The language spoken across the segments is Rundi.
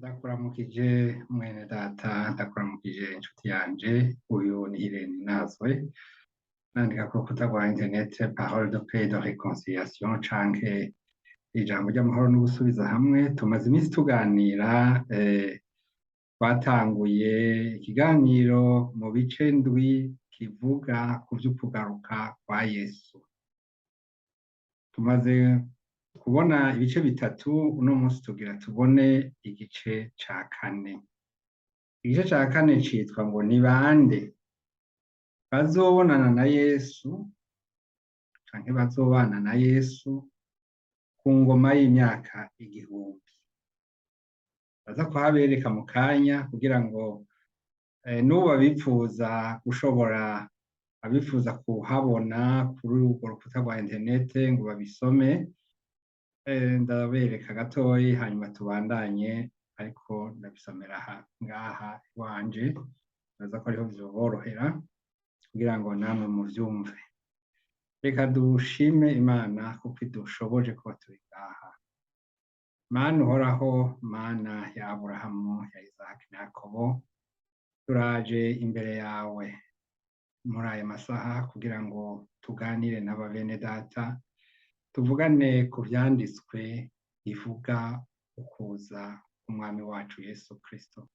Ndakuramukije mwene data, ndakuramukije inshuti yanje. Uyu ni Irene Nazwe, nandika ku rukuta rwa internet Parole de Paix de Réconciliation canke ijambo ry'amahoro no gusubiza hamwe. Tumaze iminsi tuganira, twatanguye ikiganiro mu bice ndwi kivuga ku vy'ukugaruka kwa Yesu. Tumaze kubona ibice bitatu, uno munsi tugira tubone igice ca kane. Igice ca kane citwa ngo: "Ni bande bazobonana na Yesu canke bazobana na Yesu ku ngoma y'imyaka 1000?" Baza kuhabereka mu kanya kugira ngo n'ubu abipfuza gushobora, abifuza kuhabona kuri urwo rukuta rwa interinete ngo babisome, ndabereka gatoyi hanyuma tubandanye, ariko ndabisomera aha ngaha iwanje, baza ko ariho vyoborohera kugira ngo namwe muvyumve. Reka dushime Imana kuko idushoboje kuba turi ngaha. Mana uhoraho, Mana ya Aburahamu, ya Isaki na Yakobo, turaje imbere yawe muri aya masaha kugira ngo tuganire n'aba bene data, tuvugane ku vyanditswe bivuga ukuza k'Umwami wacu Yesu Kristo.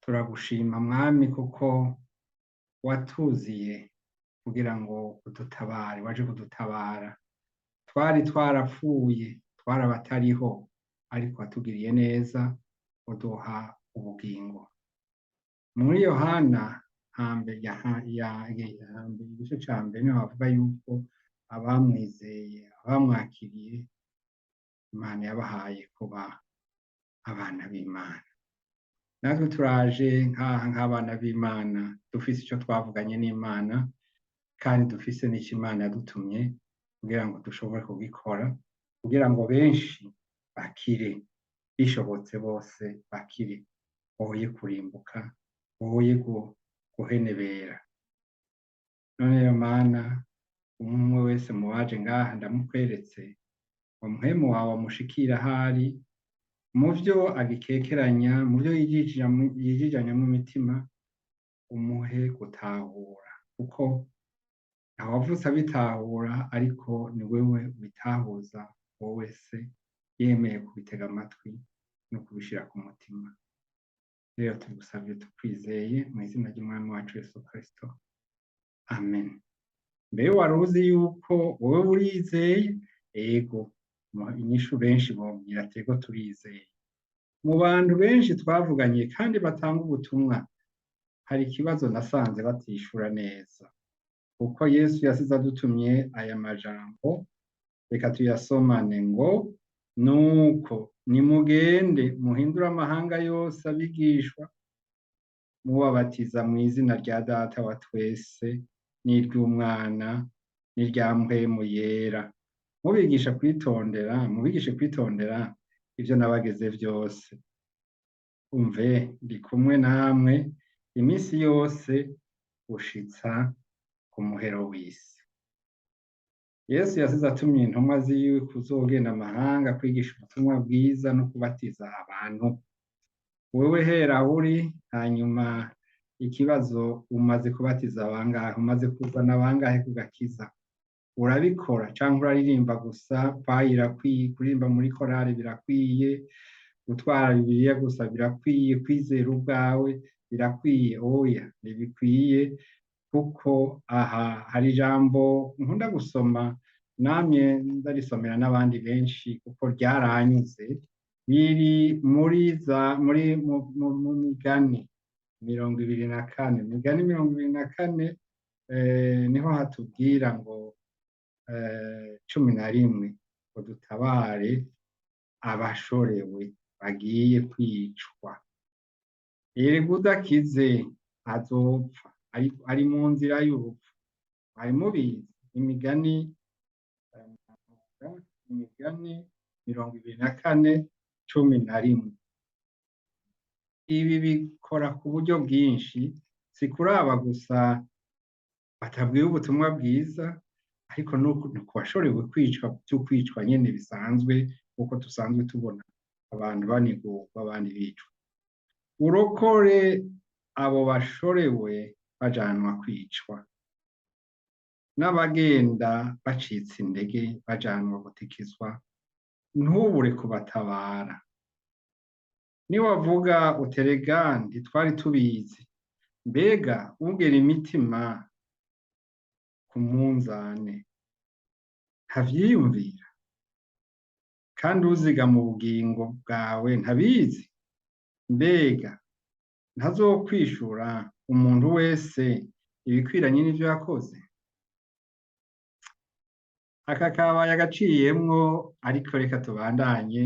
Turagushima Mwami kuko watuziye kugira ngo udutabare, waje kudutabara. Twari twarapfuye, twarabatariho, ariko watugiriye neza uduha ubugingo. Muri Yohana hambe ya hambere, igice ca mbere, niho bavuga yuko abamwizeye, abamwakiriye, Imana yabahaye kuba abana b'Imana. Natwe turaje nkaha nk'abana b'Imana, dufise ico twavuganye n'Imana kandi dufise n'ico Imana yadutumye kugira ngo dushobore kugikora, kugira ngo benshi bakire, bishobotse bose bakire, boye kurimbuka, boye guhenebera. None rero Mana, umwe wese mu baje ngaha ndamukweretse, umuhemu wawe amushikira ahari mu vyo agikekeranya, mu vyo yijijanyamwo imitima, umuhe gutahura, kuko ntawavutse abitahura, ariko ni wewe ubitahuza uwo wese yemeye kubitega amatwi no kubishira ku mutima. Rero tugusavye tukwizeye mu izina ry'Umwami wacu Yesu Kristo, amen. Mbere wari uzi yuko wowe urizeye? Ego, inyishu benshi bombwira ati: "Ego, turizeye." Mu bantu benshi twavuganye kandi batanga ubutumwa, hari ikibazo nasanze batishura neza, kuko Yesu yasize adutumye aya majambo. Reka tuyasomane ngo: "Nuko nimugende muhindure amahanga yose abigishwa, mubabatiza mu izina rya Data wa twese n'iry'Umwana n'irya Mpwemu Yera, mubigisha kwitondera, mubigishe kwitondera ivyo nabageze vyose. Umve, ndi kumwe namwe iminsi yose gushitsa ku muhero w'isi." Yesu yasize atumye intumwa ziwe kuzogenda amahanga kwigisha ubutumwa bwiza no kubatiza abantu. Wewe hera aho uri, hanyuma ikibazo: umaze kubatiza bangahe? Umaze kuzana bangahe ku gakiza? Urabikora canke uraririmba gusa? Kwayi irakwiye, kuririmba muri korali birakwiye, gutwara Bibiliya gusa birakwiye, kwizera ubwawe birakwiye. Oya, ntibikwiye, kuko aha hari ijambo nkunda gusoma, namye ndarisomera n'abandi benshi kuko ryaranyuze. Biri muri za muri mu Migani 24, Migani 24, niho hatubwira ngo 11 ngo dutabare abashorewe bagiye kwicwa. Erega udakize azopfa, ari mu nzira y'urupfu. Mwari mubizi? Imigani 24:11. Ibi bikora ku buryo bwinshi, si kuraba gusa batabwiwe ubutumwa bwiza, ariko no ku bashorewe kwicwa, byo kwicwa nyene bisanzwe, kuko dusanzwe tubona. Abantu banigurwa, abandi bicwa. Urokore abo bashorewe bajanwa kwicwa, n'abagenda bacitse intege bajanwa gutikizwa, ntubure kubatabara. Niwavuga uterega ntitwari tubizi, mbega ugera imitima ku munzane ntavyiyumvira? Kandi uziga mu bugingo bwawe ntabizi? Mbega ntazokwishura umuntu wese ibikwiranye n'ivyo yakoze? Aka kabaye agaciyemwo, ariko reka tubandanye,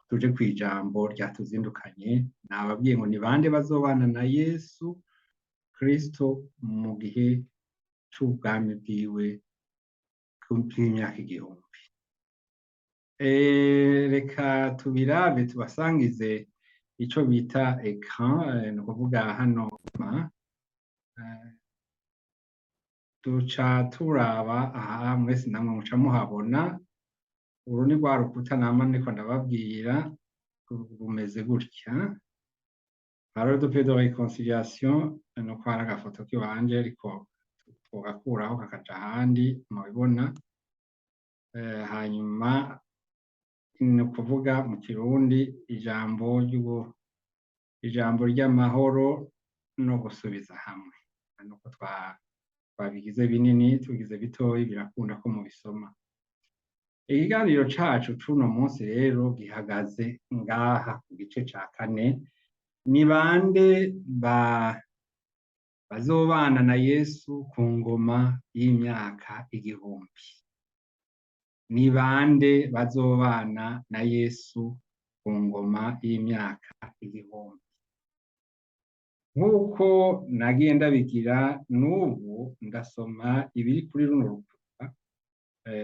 tuje kw'ijambo ryatuzindukanye. Nababwiye ngo ni bande bazobana na Yesu Kristo mu gihe c'ubwami bwiwe bw'imyaka 1000? Reka tubirabe, tubasangize ico bita écran, ni ukuvuga hano duca turaba aha, mwese namwe muca muhabona. Uru ni rwa rukuta nama ndiko ndababwira, rumeze gutya: "Parole de paix, de réconciliation". Nuko hari agafoto kiwanje, ariko tugakuraho kakaja ahandi mubibona. Hanyuma ni ukuvuga mu Kirundi ijambo ry'amahoro no gusubiza hamwe. Nuko twabigize binini, tugize bitoyi birakunda ko mubisoma. Ikiganiro cacu c'uno munsi rero gihagaze ngaha ku gice ca kane: ni bande bazobana na Yesu ku ngoma y'imyaka 1000? Ni bande bazobana na Yesu ku ngoma y'imyaka 1000? Nk'uko nagiye ndabigira n'ubu, ndasoma ibiri kuri runo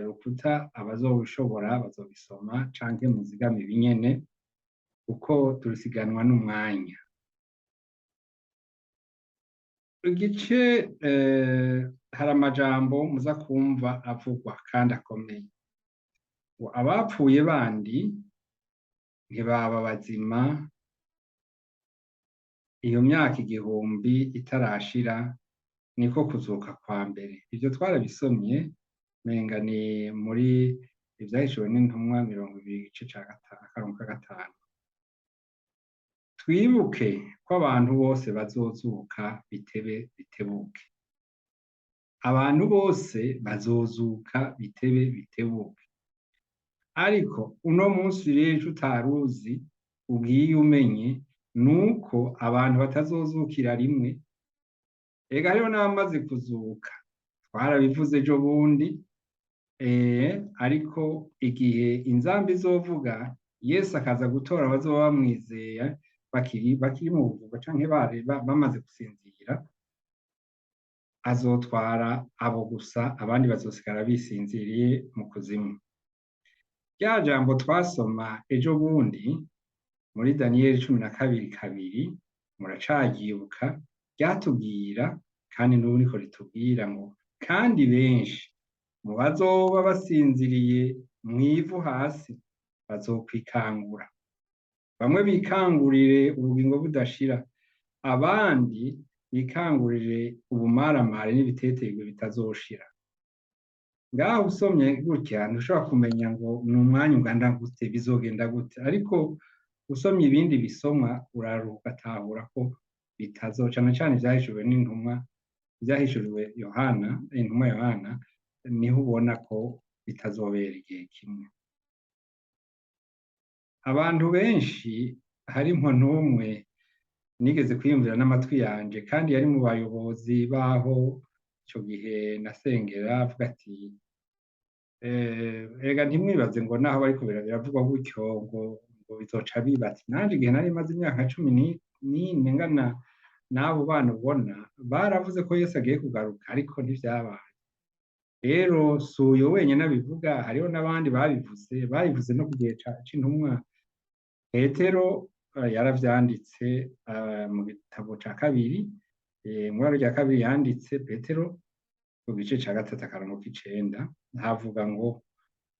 rukuta. Abazobishobora bazobisoma canke muzigame ibinyene, kuko turisiganwa n'umwanya. Igice hari amajambo muza kumva avugwa kandi akomeye ngo abapfuye bandi ntibaba bazima iyo myaka 1000 itarashira, niko kuzuka kwa mbere. Ivyo twarabisomye, menga ni muri Ivyahishuwe n'Intumwa 20, igice ca gatanu, akarongo ka gatanu. Twibuke ko abantu bose bazozuka bitebe bitebuke. Abantu bose bazozuka bitebe bitebuke. Ariko uno munsi rero ico utaruzi ugiye umenye nuko abantu batazozukira rimwe. Ega hariho n'abamaze kuzuka, twarabivuze ejo bundi, ariko igihe inzamba izovuga, Yesu akaza gutora abazoba bamwizeye bakiri mu buvuko canke bari bamaze gusinzira, azotwara abo gusa, abandi bazosigara bisinziriye mu kuzimu. Rya jambo twasoma ejo bundi muri Daniyeli 12:2, muracaryibuka? Ryatubwira, kandi n'ubu niko ritubwira, ngo kandi benshi mu bazoba basinziriye mw'ivu hasi bazokwikangura, bamwe bikangurire ubugingo budashira, abandi bikangurire ubumaramare n'ibiteterwe bitazoshira. Ngaho usomye gutya ntushobora kumenya ngo ni umwanya ungana gute, bizogenda gute, ariko usomye ibindi bisomwa uraruhuka ugatahura ko bitazoca, cane cane ivyahishuriwe n'intumwa, ivyahishuriwe Yohana, intumwa Yohana, niho ubona ko bitazobera igihe kimwe. Abantu benshi, harimwo n'umwe nigeze kwiyumvira n'amatwi yanje, kandi yari mu bayobozi baho ico gihe nasengera, avuga ati: "Erega ntimwibaze ngo naho bariko biravugwa gutyo ngo bizoca biba." Ati: "Nanje igihe nari maze imyaka 14 ngana n'abo bana ubona, baravuze ko Yesu agiye kugaruka, ariko ntivyabaye." Rero si uyo wenyene abivuga, hariho n'abandi babivuze, babivuze no ku gihe c'intumwa. Petero yaravyanditse mu gitabo ca kabiri, mw'ibara rya kabiri yanditse Petero, ku gice ca gatatu akarongo k'icenda, havuga ngo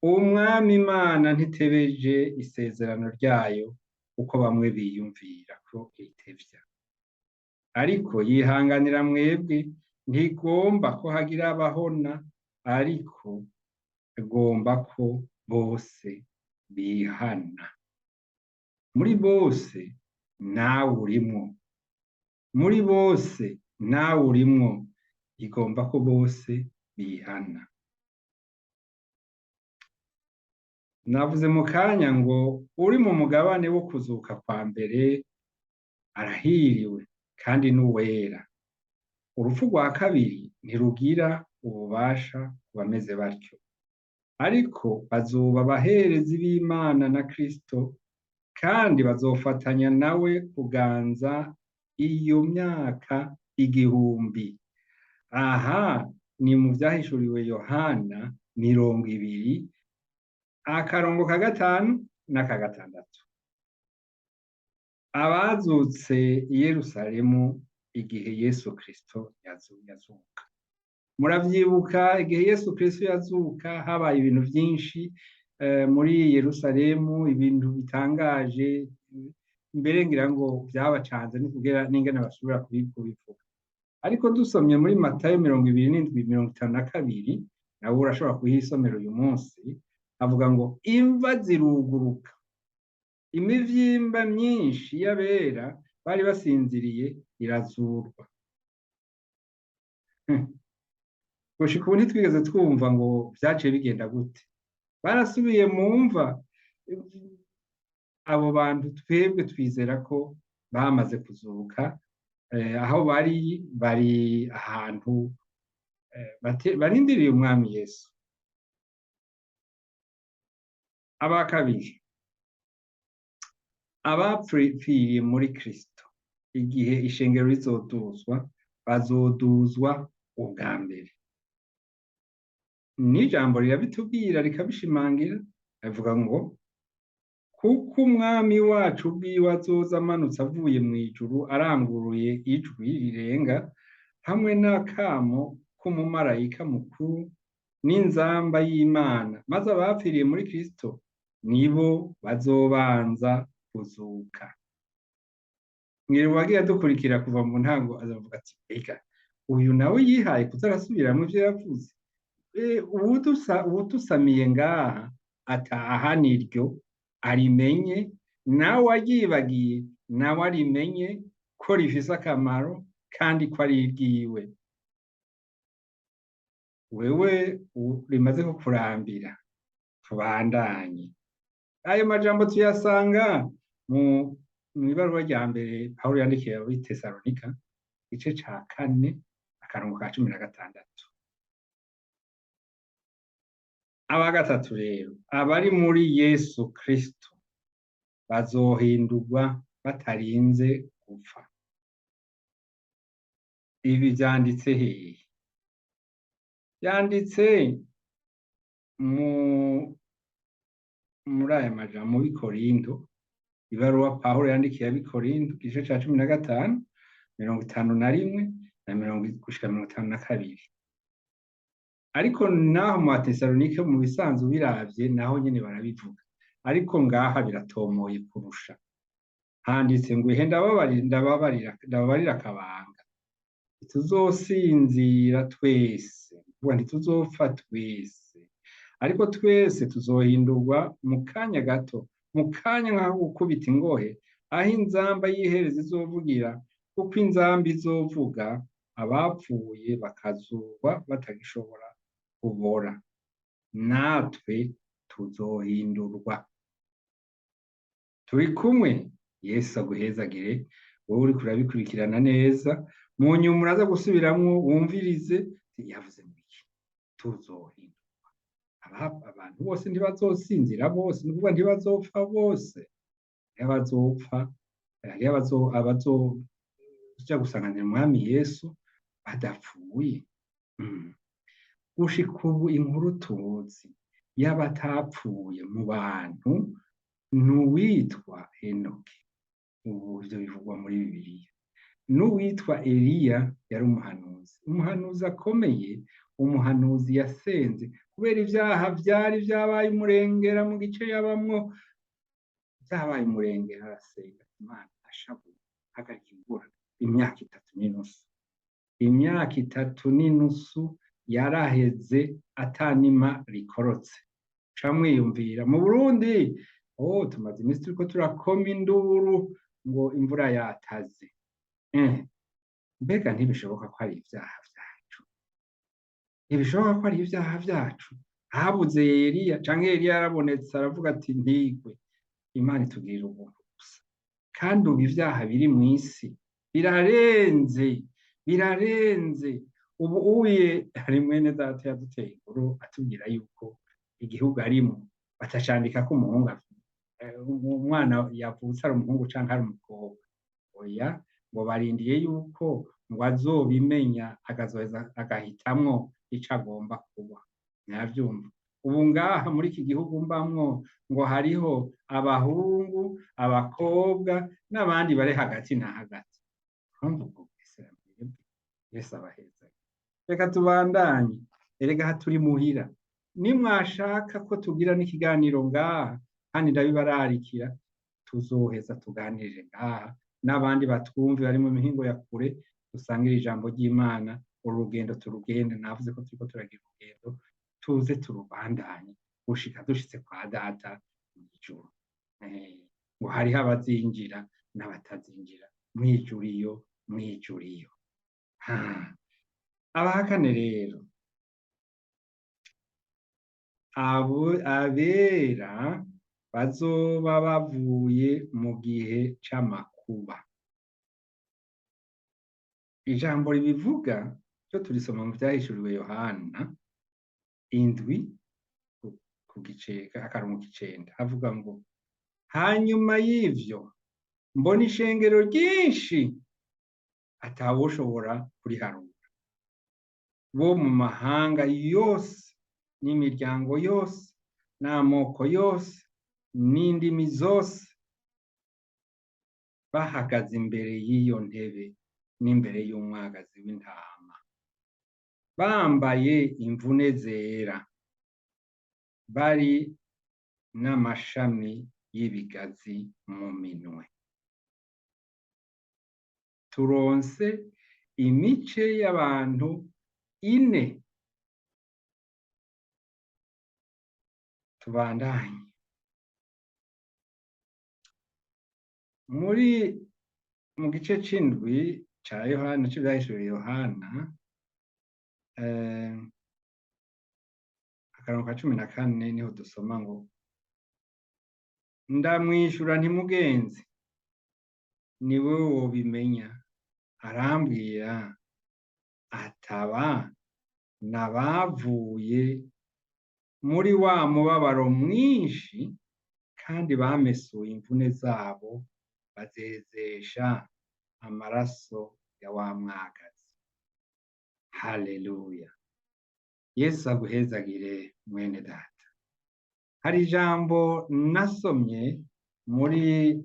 Umwami Imana ntitebeje isezerano ryayo uko bamwe biyumvira ko itevya, ariko yihanganira mwebwe, ntigomba ko hagira abahona, ariko igomba ko bose bihana. Muri bose nawe urimwo, muri bose nawe urimwo, igomba ko bose bihana. Navuze mu kanya ngo uri mu mugabane wo kuzuka kwa mbere arahiriwe kandi n'uwera. Urupfu rwa kabiri ntirugira ububasha ku bameze batyo, ariko bazoba abaherezi b'Imana na Kristo, kandi bazofatanya nawe kuganza iyo myaka 1000. Aha ni mu vyahishuriwe Yohana 20 akarongo ka 5 n'aka 6. Abazutse i Yerusalemu igihe Yesu Kristo yazuka. Muravyibuka igihe Yesu Kristo yazuka habaye ibintu vyinshi muri Yerusalemu, ibintu bitangaje, mbere ngira ngo vyabacanze n'ukugera n'ingene basubira kubivuga. Ariko dusomye muri Matayo 27 52, nawe urashobora kuhisomera uyu munsi, avuga ngo imva ziruguruka, imivyimba myinshi y'abera bari basinziriye irazurwa. Gushika ubu ntitwigeze twumva ngo vyaciye bigenda gute, barasubiye mu mva. Abo bantu twebwe twizera ko bamaze kuzuka, aho bari ahantu barindiriye umwami Yesu. Aba kabiri, abapfiriye muri Kristo igihe ishengero rizoduzwa, bazoduzwa ubwa mbere. N'ijambo rirabitubwira rikabishimangira, avuga ngo kuko umwami wacu ubwiwe azoza amanutse avuye mu ijuru aranguruye ijwi rirenga, hamwe n'akamo k'umumarayika mukuru n'inzamba y'Imana, maze abapfiriye muri Kristo nibo bazobanza kuzuka. Mwiriwe wagiye adukurikira kuva mu ntango azavuga ati ega uyu nawe yihaye kuza arasubiramwo ivyo yavuze. Uwutusamiye ngaha ataha niryo arimenye, nawe aryibagiye nawe arimenye ko rifise akamaro kandi ko ari iryiwe. Wewe rimaze kukurambira, tubandanye. Ayo majambo tuyasanga mu ibaruwa rya mbere Pawulo yandikiye ab'i Tesalonika, igice ca 4 akarongo ka 16. Aba gatatu rero, abari muri Yesu Kristo bazohindurwa batarinze gupfa. Ibi vyanditse hehe? Vyanditse muri aya majambo mu Bikorinto, ibaruwa Pawulo yandikiye ab'Ikorinto, igice ca 15, 51 na gushika 52. Ariko naho mu Batesalonike mu bisanzwe biravye naho nyene barabivuga, ariko ngaha biratomoye kurusha. Handitse ngo ihe ndababarira akabanga, ntituzosinzira twese, ntituzopfa twese, ariko twese tuzohindurwa mu kanya gato, mu kanya nk'aho gukubita ingohe, aho inzamba y'iherezo izovugira, kuko inzamba izovuga, abapfuye bakazurwa batagishobora kubora, natwe tuzohindurwa. Turi kumwe, Yesu aguhezagire, wowe uriko urabikurikirana neza, mu nyuma uraza gusubiramwo wumvirize, yavuze ngo iki? Tuzohindurwa. Abantu bose ntibazosinzira bose, ni ukuvuga ntibazopfa bose, hariho abazoja gusanganira umwami Yesu badapfuye. Gushika ubu inkuru tuzi y'abatapfuye mu bantu n'uwitwa Enoki, ubu ivyo bivugwa muri Bibiliya, n'uwitwa Eliya yari umuhanuzi, umuhanuzi akomeye, umuhanuzi yasenze Kubera ivyaha vyari vyabaye umurengera mu gice yabamwo, vyabaye umurengera, arasenga Imana ashavuye, hagarika imvura imyaka 3 n'inusu. Imyaka 3 n'inusu yaraheze atanima rikorotse. Ca mwiyumvira mu Burundi, oh, tumaze iminsi turiko turakoma induru ngo imvura yataze. Mbega ntibishoboka ko ari ivyaha vyacu? Ntibishoboka ko ari ivyaha vyacu? Habuze Eliya, canke Eliya yarabonetse aravuga ati ntigwe. Imana itugirira ubuntu gusa. Kandi ubu ivyaha biri mw'isi birarenze, birarenze. Ubu uye hari mwene data yaduteye inkuru atubwira yuko igihugu arimo batacandika ko umuhungu umwana yavutse ari umuhungu canke ari umukobwa. Oya, ngo barindiye yuko ngo azobimenya akazoheza agahitamwo ico agomba kuba. Nyavyumva. Ubu ngaha muri iki gihugu mbamwo ngo hariho abahungu, abakobwa n'abandi bari hagati na hagati. Urumva ubwo bw'iterambere Yesu abaheza. Reka tubandanye. Erega turi muhira. Nimwashaka ko tugira n'ikiganiro ngaha, kandi ndabibararikira, tuzoheza tuganirire ngaha n'abandi batwumve bari mu mihingo ya kure, dusangire ijambo ry'Imana. Uru rugendo turugende, navuze ko turiko turagira urugendo, tuze turubandanye gushika dushitse kwa data mw'ijuru. Ngo hariho abazinjira n'abatazinjira mw'ijuru iyo, mw'ijuru iyo. Abahakane rero, abera bazoba bavuye mu gihe c'amakuba. Ijambo ribivuga cyo turisoma mu vyahishuriwe Yohana 7 ku gice akarongo 9, havuga ngo hanyuma y'ivyo mbona ishengero ryinshi atawoshobora kuriharura, bo mu mahanga yose n'imiryango yose n'amoko yose n'indimi zose, bahagaze imbere y'iyo ntebe n'imbere y'umwagazi w'intama, bambaye imvune zera, bari n'amashami y'ibigazi mu minwe. Turonse imice y'abantu 4. Tubandanye muri mu gice c'indwi ca Yohana, c'ivyahishuriwe Yohana, akarongo ka 14 niho dusoma ngo ndamwishura nti mugenzi, ni wewe wobimenya. Arambwira ataba nabavuye muri wa mubabaro mwinshi, kandi bamesuye imvune zabo bazezesha amaraso ya wa mwagazi. Haleluya. Yesu aguhezagire mwene data. Hari ijambo nasomye muri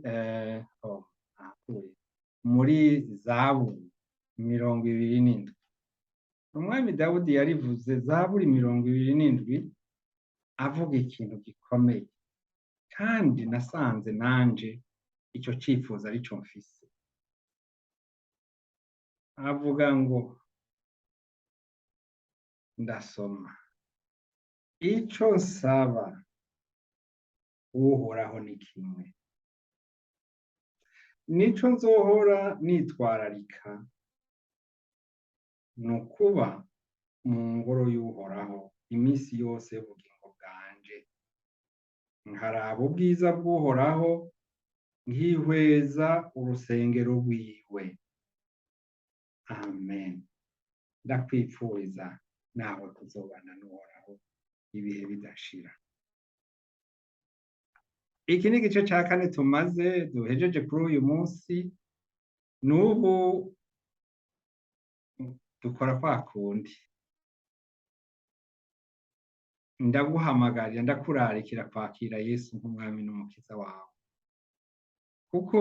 muri Zaburi 27. Umwami Dawudi yarivuze Zaburi 27 avuga ikintu gikomeye, kandi nasanze nanje ico cifuzo arico mfise. Avuga ngo, ndasoma, ico nsaba Uhoraho ni kimwe, nico nzohora nitwararika, ni ukuba mu ngoro y'Uhoraho iminsi yose y'ubugingo bwanje, nkaraba ubwiza bw'Uhoraho, nkihweza urusengero rwiwe. Amen. Ndakwipfuriza nawe kuzobana n'Uhoraho ibihe bidashira. Iki ni igice ca 4 tumaze duhejeje kuri uyu munsi. N'ubu dukora kwa kundi. Ndaguhamagarira, ndakurarikira kwakira Yesu nk'umwami n'umukiza wawe, kuko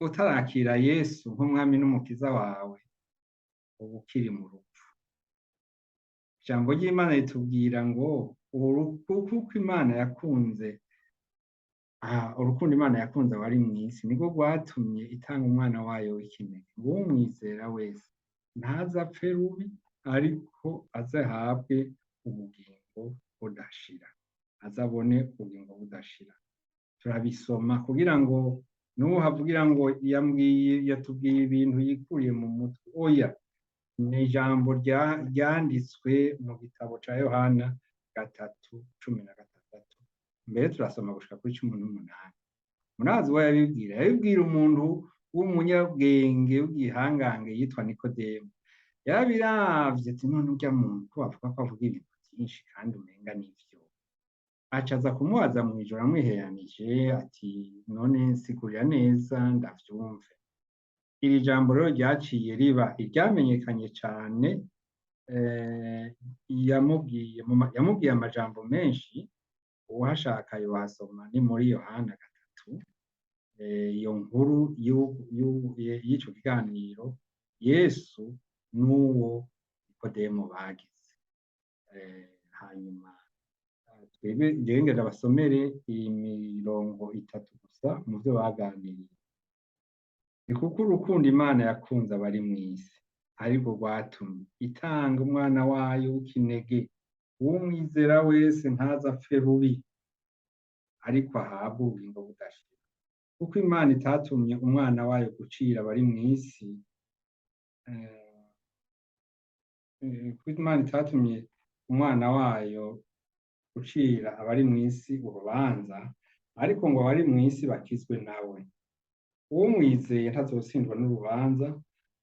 utarakira Yesu nk'umwami n'umukiza wawe uba ukiri mu rupfu. Ijambo ry'Imana ritubwira ngo kuko Imana yakunze, urukundo Imana yakunze abari mw'isi nirwo rwatumye itanga umwana wayo w'ikinege, ngo uwumwizera wese ntazapfe rubi, ariko azahabwe ubugingo budashira, azabone ubugingo budashira. Turabisoma kugira ngo nuhavugira ngo yambwiye, yatubwiye ibintu yikuriye mu mutwe. Oya, ni ijambo ryanditswe mu gitabo ca Yohana 3:16, mbere turasoma gushika kuri 18. Murazi uwo yabibwira? Yabibwira umuntu w'umunyabwenge w'igihangange yitwa Nikodemu. Yarabiravye ati: "None urya muntu ko bavuga ko avuga ibintu vyinshi kandi umenga nivyo?" Aca aza kumubaza mw'ijoro amwiheranije ati: "None nsigurira neza ndavyumve." Iri jambo rero ryaciye riba iryamenyekanye cane. Yamubwiye amajambo menshi, uwahashaka yohasoma, ni muri Yohana 3. Iyo nkuru y'ico kiganiro Yesu n'uwo Nikodemo bagize. Hanyuma twebwe jewe ngenda basomere imirongo itatu gusa mu vyo baganiriye. Ni kuko urukundo Imana yakunze abari mw'isi arirwo rwatumye itanga umwana wayo w'ikinege, uwumwizera wese ntazapfe rubi, ariko ahabwe ubugingo budashira. Kuko Imana itatumye umwana wayo gucira abari mw'isi, kuko Imana itatumye umwana wayo gucira abari mw'isi urubanza, ariko ngo abari mw'isi bakizwe nawe. Uwumwizeye ntazotsindwa n'urubanza,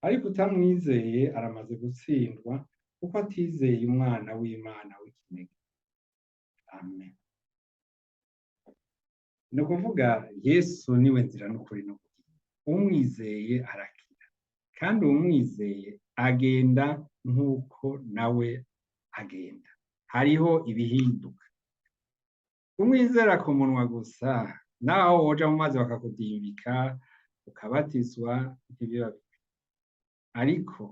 ariko utamwizeye aramaze gutsindwa, kuko atizeye umwana w'Imana w'ikinege. Amen. Ni ukuvuga Yesu niwe nzira n'ukuri n'ubugingo. Umwizeye arakira, kandi uwumwizeye agenda nk'uko nawe agenda. Hariho ibihinduka. Umwizera ku munwa gusa, naho woja mu mazi bakakudimbika ukabatizwa, ntibiba bikwiye. Ariko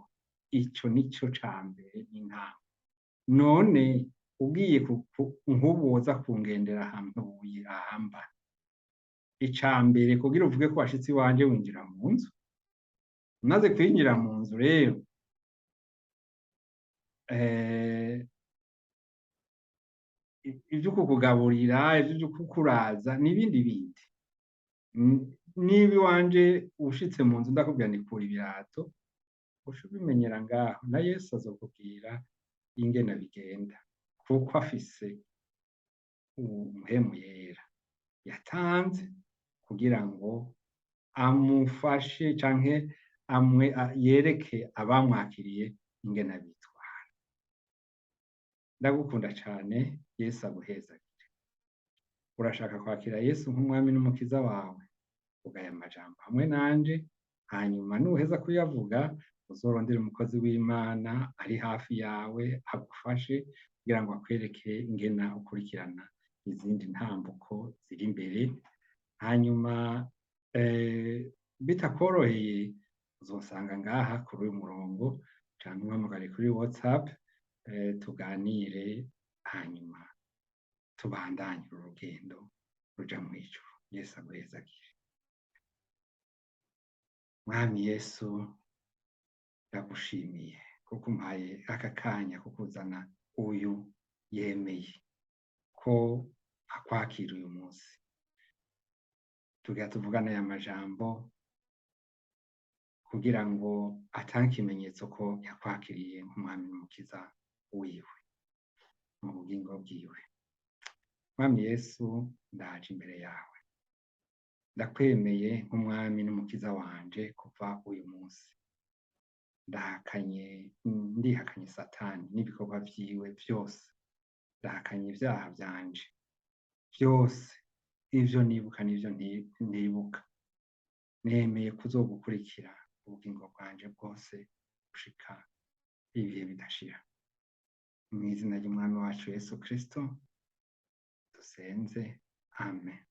ico nico ca mbere n'intango. None ugiye nk'ubu woza kungendera ahantu ahamba, ica mbere kugira uvuge ko washitse iwanje, winjira mu nzu. Umaze kwinjira mu nzu rero, ivyo kukugaburira, ivyo kukuraza n'ibindi bindi. Niba iwanje ushitse mu nzu ndakubwira nti: "Kura ibirato", uca ubimenyera ngaho. Na Yesu azokubwira ingene bigenda, kuko afise Mpwemu Yera yatanze kugira ngo amufashe canke amwe yereke abamwakiriye ingene bitwara. Ndagukunda cane, Yesu aguhezagire. Urashaka kwakira Yesu nk'umwami n'umukiza wawe? Vuga aya majambo hamwe nanje, hanyuma nuheza kuyavuga uzorondere umukozi w'Imana ari hafi yawe agufashe kugira ngo akwereke ingena ukurikirana izindi ntambuko ziri imbere. Hanyuma bitakoroheye, uzosanga ngaha kuri uyu murongo canke umpamagare kuri WhatsApp, tuganire, hanyuma tubandanye uru rugendo ruja mw'ijuru. Yesu aguhezagire. Mwami Yesu, ndagushimiye kuko umpaye aka kanya ko kuzana uyu yemeye ko akwakira uyu munsi, tugira tuvugane aya majambo kugira ngo atange ikimenyetso ko yakwakiriye nk'umwami n'umukiza wiwe mu bugingo bwiwe. Mwami Yesu, ndaje imbere yawe, ndakwemeye nk'umwami n'umukiza wanje kuva uyu munsi. Ndahakanye, ndihakanye Satani n'ibikorwa vyiwe vyose, ndahakanye ivyaha vyanje vyose, ivyo nibuka n'ivyo ntibuka. Nemeye kuzogukurikira ubugingo bwanje bwose gushika ibihe bidashira. Mw'izina ry'umwami wacu Yesu Kristo dusenze, amen.